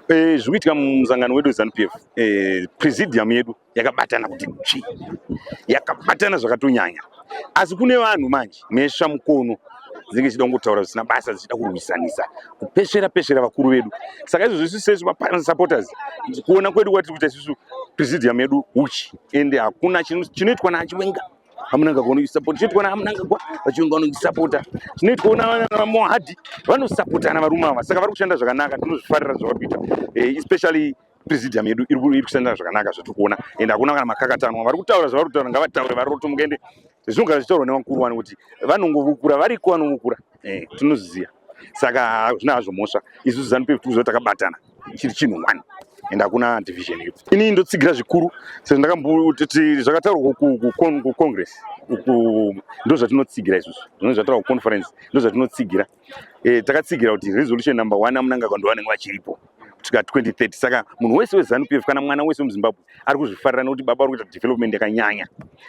Zviri kuitika mumusangano wedu weZanu PF, presidium yedu yakabatana kuti tsvi, yakabatana zvakatonyanya, asi kune vanhu manje mesva mukono dzinenge dzichida kungotaura zvisina basa, dzichida kurwisanisa, kupesvera pesvera vakuru vedu. Saka izvozvo isu sesu masupporters, kuona kwedu kwatiri kuita isusu, presidium yedu huchi, ende hakuna chinoitwa naChiwenga, VaMnangagwa vanoisapota, chinoitwa naMnangagwa, VaChiwenga vanoisapota, chinoitwa naMohadi, vanosapotana varume ava. Saka vari kushanda zvakanaka, tinozvifarira zvavari kuita, especially presidium yedu iri kushanda zvakanaka zvatiri kuona, ende hakuna kana makakatanwa. Vari kutaura zvavari kutaura, ngavataure, vari ende zvinogara zvichitaurwa nevakuru vani kuti vanongovukura, variko vanovukura, tinozviziva. Saka hazvina hazvo mhosva. Isusu ZANU PF tikuziva takabatana, chiri chinhu one, and hakuna division iyo. Ini ndotsigira zvikuru sezvo ndakamboti zvakataurwa kucongress ndo zvatinotsigira isusu, zvinenge zvataurwa kuconference ndo zvatinotsigira. Takatsigira kuti resolution number 1, aMnangagwa ndo vanenge vachiripo kusvika 2030. Saka munhu wese weZANU PF kana mwana wese wemuZimbabwe ari kuzvifarira nekuti baba vari kuita development yakanyanya.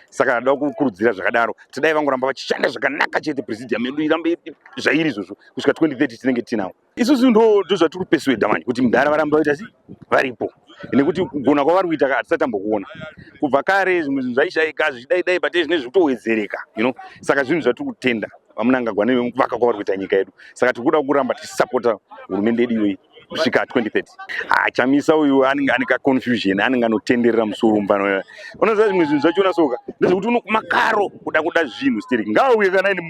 Saka da kukurudzira zvakadaro, tidai vangoramba vachishanda zvakanaka chete, presidium yedu irambe zvairi izvozvo kusvika 2030 tinenge tinawo isusu. Ndo zvatiri kupersuada manje kuti mudhara varambe vaita sei, varipo, nekuti kugona kwavari kuita hatisati tambokuona kubva kare. Zvimwe zvinhu zvaishaika zvichidai dai, but zvinezvi kutowedzereka. Saka zvinhu zvatiri kutenda VaMnangagwa nekuvaka kwavari kuita nyika yedu. Saka tiri kuda kuramba tichisapota hurumende yedu iyoyi kusvika 2030. Chamisa uyu anenge ane kaconfusion, anenge anotenderera musoro mupano. Unoziva zvimwe zvinhu zvachona soka ndezvekuti makaro kuda zvinhu stereki. Ngauye kana aine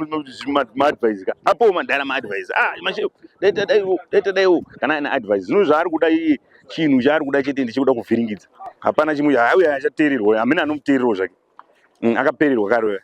maadvice ka, apowo madhara maadvice, ah, mashe daita daiwo, daita daiwo, kana aine advice. Zvino zvaari kuda iye, chinhu chaari kuda chete ndechekuda kuvhiringidza, hapana chimwe. Auya achateererwa, hamene anomuteererawo zvake. Akapererwa kare.